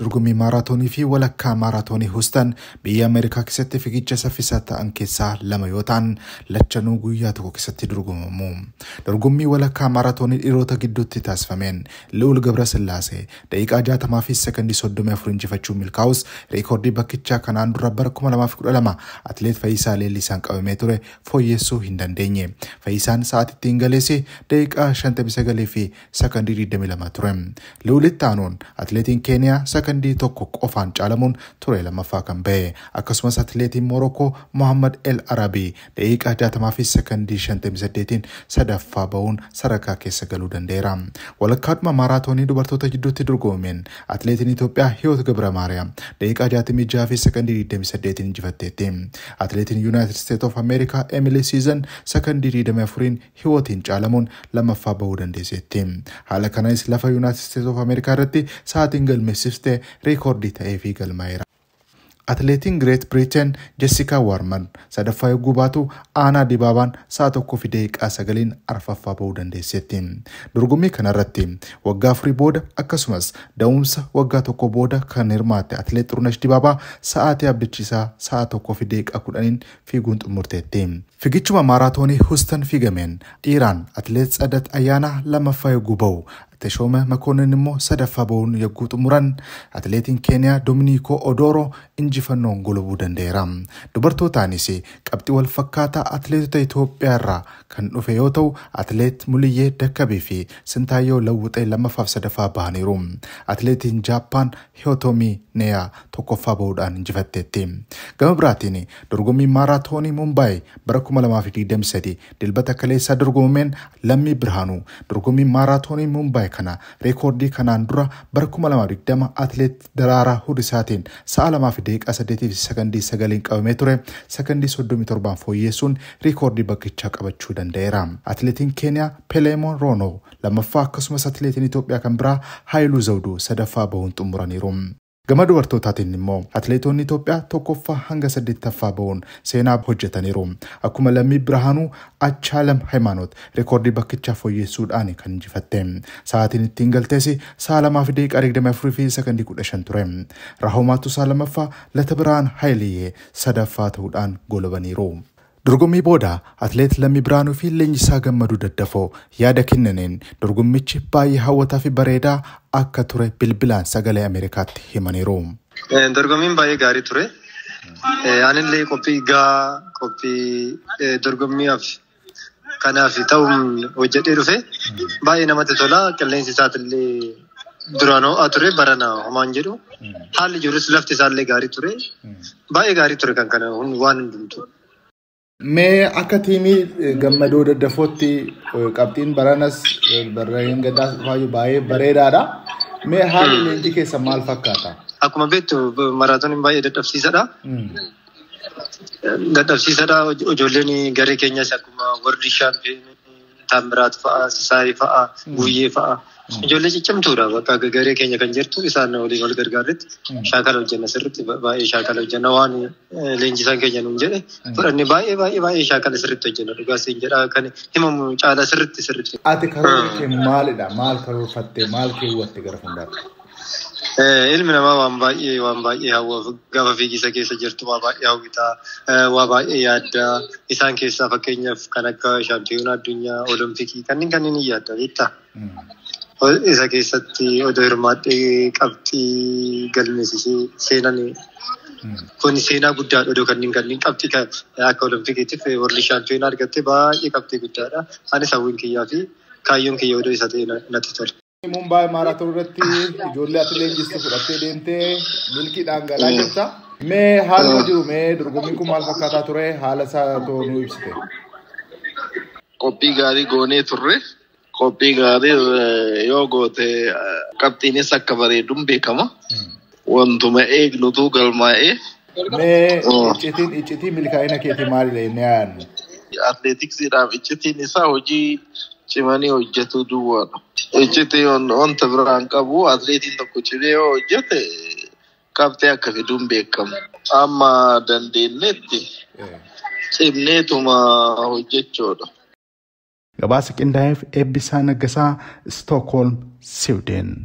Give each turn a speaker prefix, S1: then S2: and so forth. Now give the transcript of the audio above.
S1: Dorgommii maaraatoonii fi walakkaa maaraatoonii Houston biyya Ameerikaa keessatti fiigicha saffisaa ta'an keessaa lama yoo ta'an, lachanuu guyyaa tokko keessatti dorgomamu. Dorgommii walakkaa maaraatoonii dhiirota gidduutti taasifameen Li'uul Gabrasillaasee daqiiqaa 60 fi sekondii 34 injifachuun milkaa'us, reekoordii bakkichaa kanaan dura bara 2012 atileet Fayyisaa Leellisaan qabamee ture fooyyessuu hin dandeenye. Fayyisaan sa'aatii ittiin galeesse daqiiqaa 59 fi sekondii 22 ture. Li'uulitti aanuun atileetiin Keeniyaa sekondii 1 qofaan caalamuun ture lammaffaa kan bahe. Akkasumas atileetiin Moorookoo Mohammad El Arabii daqiiqaa 60 fi sekondii 58 sadaffaa bahuun sadarkaa keessa galuu danda'eera. Walakkaadhuma maaraatoonii dubartoota gidduutti dorgomameen atileetiin Itoophiyaa Hiyoot Gabra Maariyaam daqiiqaa 66 fi sekondii 28 injifatteetti. Atileetiin Yuunaayitid Steet of Ameerikaa Emily Siizan sekondii 24 Hiyootiin caalamuun lammaffaa bahuu dandeesseetti. Haala kanaanis lafa Yuunaayitid Steet of Ameerikaa irratti sa'aatiin galmeessifte reekoordii ta'ee fi galmaa'eera. Atileetiin Great Britain Jessica Warman sadaffaa yogguu baatu, Aanaa Dibaabaan sa'a 1 fi daqiiqaa 9n arfaffaa bahuu dandeesseetti. Dorgommii kanarratti waggaa 4 booda, akkasumas da'umsa waggaa 1 booda kan hirmaatte atileet Xurunesh Dibaabaa sa'aatii abdachiisaa sa'a 1 fi daqiiqaa 10n fiiguun xumurteetti. Fiigichuma maaraatoonii Houston fiigameen dhiiraan atileet Tsadat Ayyaanaa lammaffaa yogguu bahu, Teshoome Makoonnin immoo sadaffaa bahuun yogguu xumuran, atileetiin Keeniyaa Dominikoo Odoro injifannoon golobuu danda'eera. Dubartootaanis qabxii wal fakkaataa atileetota Itoophiyaa irraa kan dhufe yoo ta'u, atileet Muliyyee Dakkabii fi Sintaayyoo Lawwixee lammaffaaf sadaffaa bahaniiru. Atileetiin Jaappaan Hiyootomii Neeyaa tokkoffaa bahuudhaan injifatteetti. Gama biraatiin dorgommii maaraatoonii Mumbaay bara 2023 Dilbata kaleessaa dorgomameen Lammii Birhaanuu dorgommii maaraatoonii Mumbaay kana reekoordii kanaan dura bara 2020 atileet Daraaraa Hurrisaatiin sa'a 2 fi daqiiqaa 8 fi sekondii 9 qabamee ture sekondii 37 fooyyessuun reekoordii bakkichaa qabachuu danda'eera. Atileetiin Keeniyaa Peleemoon Roonoo lammaffaa, akkasumas atileetiin Itoophiyaa kan biraa Haayiluu Zawuduu sadaffaa bahuun xumuraniiru. Gama dubartootaatiin immoo atileetonni Itoophiyaa tokkoffaa hanga saddeettaffaa bahuun seenaa hojjetaniiru. Akkuma Lammii Birhaanuu, Achaalam Hayimaanoot reekoordii bakkichaa fooyyessuudhaan kan injifatte. Sa'aatiin ittiin galtees sa'a 2 fi daqiiqaa 24 fi sekondii 15 ture. Raahoomaatu sa'a lammaffaa, Lata Birhaan Haayiliyyee sadaffaa ta'uudhaan golobaniiru. Dorgommii booda atileet Lammii Birhaanuu fi leenjisaa Gammaduu Daddafoo yaada kennaniin dorgommichi baay'ee hawwataa fi bareedaa akka ture bilbilaan Sagalee Ameerikaatti himaniiru.
S2: Dorgommiin baay'ee gaarii ture. Anillee qophii gahaa, qophii dorgommiidhaaf kanaaf ta'uun hojjedhee dhufe. Baay'ee namatti tola. Qilleensi isaatillee duraan ho'aa ture, barana homaan jedhu. Haalli jirus, lafti isaallee gaarii ture. Baay'ee gaarii ture kan kana waan hundumtu.
S1: Mee akka tiimii Gammadoo Daddafootti qabxiin baranas barreen gaddaas dhufaayyuu baay'ee bareedaadha. Mee haalli leenjii keessa maal fakkaata?
S2: Akkuma beektu maraatooniin baay'ee dadhabsiisaadha. Dadhabsiisaadha. Ijoolleen garee keenyas akkuma warri shaampiyoonii Taamiraat fa'aa, Sisaayii fa'aa, Guyyee fa'aa. Ijoollee ciccimtuudha. Bakka garee keenya kan jirtu isaan waliin wal gargaarretti shaakala hojjenna, sirriitti baay'ee shaakala hojjenna. Waan leenjisaan keenya nuun jedhe fudhanne baay'ee baay'ee baay'ee shaakala sirriitti hojjenna. Dhugaa siin jedha, kan himamu caala sirriitti sirriitti.
S1: Ati karoorri kee maalidha? Maal karoorfattee, maal keewwatte gara fuulduraatti?
S2: Ilmi namaa waan baay'ee, waan baay'ee hawwa. Gaafa fiigisa keessa jirtu waa baay'ee hawwitaa, waa baay'ee yaaddaa. Isaan keessaa fakkeenyaaf kan akka shaampiyoona addunyaa, olompikii kanneen kanneen hin yaadda, beektaa. Isa keessatti odoo hirmaadhee qabxii galmeessisee seenan kun seenaa guddaadha. Odoo kanneen kanneen qabxii akka olompikiitiif warri shaampiyoona argatte baay'ee qabxii guddaadha. Anis hawwiin kiyyaa fi kaayyoon kiyya odoo isa ta'e natti tola.
S1: Mumbaay maaraatoon irratti ijoollee ati leenjistu fudhattee deemtee milkiidhaan galaa jirta. Mee haaluma jiru, mee dorgommiin kun maal fakkaataa ture, haala isaa too nuu ibsite?
S3: Qophii gaarii goonee turre. Qophii gaarii yoo goote qabxiinis akka bareeduun beekama. Wantuma eegnutu galmaa'ee.
S1: Mee iccitiin milkaa'ina keetii maalidha jennee yaadnu?
S3: Atleetiksiidhaaf iccitiin isaa hojii cimanii hojjetu duwwaadha. Iccitii wanta biraan qabu, atleetiin tokko cimee yoo hojjete qabxee akka fiduun beekama. Amma dandeenyetti cimneetuma hojjechuudha.
S1: Gabaasa qindaa'eef Eebbisaa Naggasaa, Stookholm, Siwideen.